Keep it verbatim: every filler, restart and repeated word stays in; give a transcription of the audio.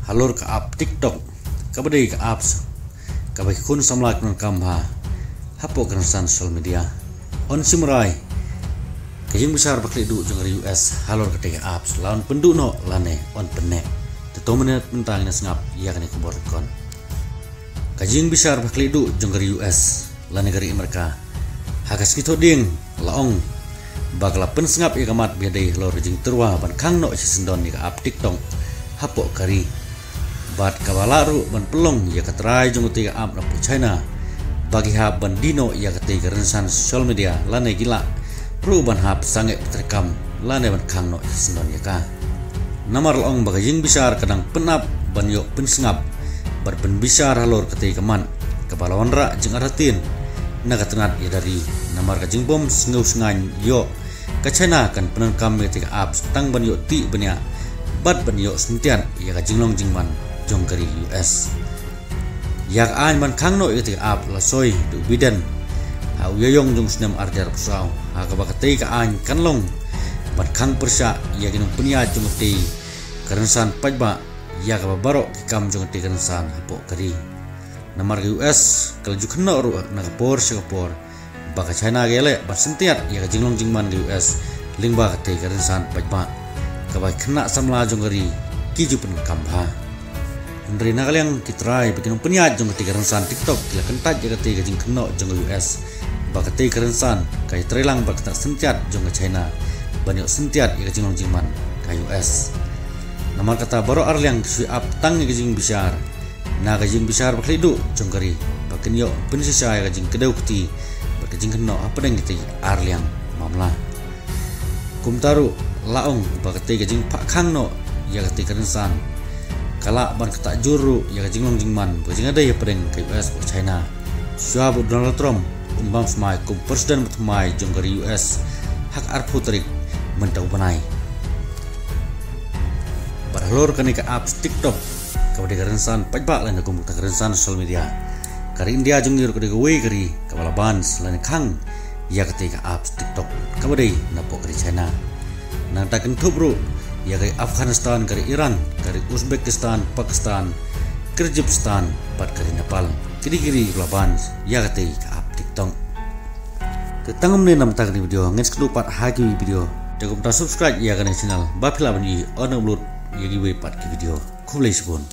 halor ka app TikTok, kaba dei ka apps kaba ki khun samla ki donkam bha hapoh ka rynsan social media. Yn sngewrai, ka jingbishar ba khleh duh jong ka ri U S halor katei ka apps la yn pynduh noh lane yn pynneh. Te to mynne mynta ngin sngap ïa kane ka khubor. Ka jingbishar ba khleh duh jong ka ri U S lane ka ri Amerika ha ka sngi Thohdieng la ong ba ka la pynsngap ïa ka mat ba ïadei halor ka jingtyrwa ban khang noh shisyndon ïa ka app TikTok hapoh ka ri. Bad kaba lah ruh ban pynlong ïa ka trai jong katei ka app na pdeng China ba ki hap ban die noh ïa katei ka rynsan social media lane ki lah ruh ban hap sangeh pyntrei kam lane ban khang noh shisyndon ïa ka. Namar la ong ba ka jingbishar ka dang pynap ban ïoh pynsngap bad pynbishar halor katei ka mat kaba la wanrah jingartatien na ka tnat ïada ri. Namar ka jingbym sngewsngaiñ ïoh, ka China kan pyndonkam ïa katei ka apps tang ban ïoh tih bniah bad ban ïoh syntiat ïa ka jinglong jingman jong ka ri U S. Ïa ka aiñ ban khang noh ïa katei ka app la soi da u Biden ha u Ïaïong jong u snem ar hajar arphew saw, ha kaba katei ka aiñ kan long ban khang pyrshah ïa ki nongpynïaid jong katei ka rynsan paidbah ïa kaba baroh ki kam jong katei ka rynsan hapoh ka ri. Namar ka U S ka la ju kynnoh ruh na ka por sha ka por ba ka China ka ïaleh ban syntiat ïa ka jinglong jingman ka U S lyngba katei ka rynsan paidbah kaba ki khynnah samla jong ka ri ki ju pyndonkam bha. Hynrei na ka liang ki trai bad ki nongpynïaid jong katei ka rynsan TikTok ki la kyntait ïa katei ka jingkynnoh jong ka U S ba katei ka rynsan ka ïatreilang bad ka tnat syntiat jong ka China ban ïoh syntiat ïa ka jinglong jingman ka U S. Namar kata baroh arliang ki shu ap tang ïa ka jingbishar na ka jingbishar ba khleh duh jong ka ri ba kin ïoh pynshisha ïa ka jingkdew kti bad ka jingkynnoh hapdeng katei arliang mamla. Kumta ruh la ong ba katei ka jingphah khang noh ïa katei ka rynsan ka lah ban ktah jur ruh ïa ka jinglong jingman bad ka jingïadei hapdeng ka U S bad China shuwa ba u Donald Trump un bam smai kum president bathymmai jong ka ri U S ha ka arphew tarik mynta u bnai. Bad halor kane ka apps TikTok kaba dei ka rynsan paidbah lane kum ka rynsan social media, ka ri India jong ngi ruh ka dei kawei ka ri kaba la ban lane khang ïa katei ka apps TikTok kaba dei napoh ka ri China. Nangta kynthup ruh ïa ka ri Afghanistan, ka ri Iran, ka ri Uzbekistan, Pakistan, Kyrgyzstan bad ka ri Nepal. Ki dei ki ri kaba la ban ïa katei ka app TikTok. Te tang mynne na bynta kane ka video, ngin sa ïakynduh pat ha ki video. Te kumta subscribe ïa kane ka channel ba phi lah ban ïohi ban upload ïa kiwei pat ki video. Khublei shibun.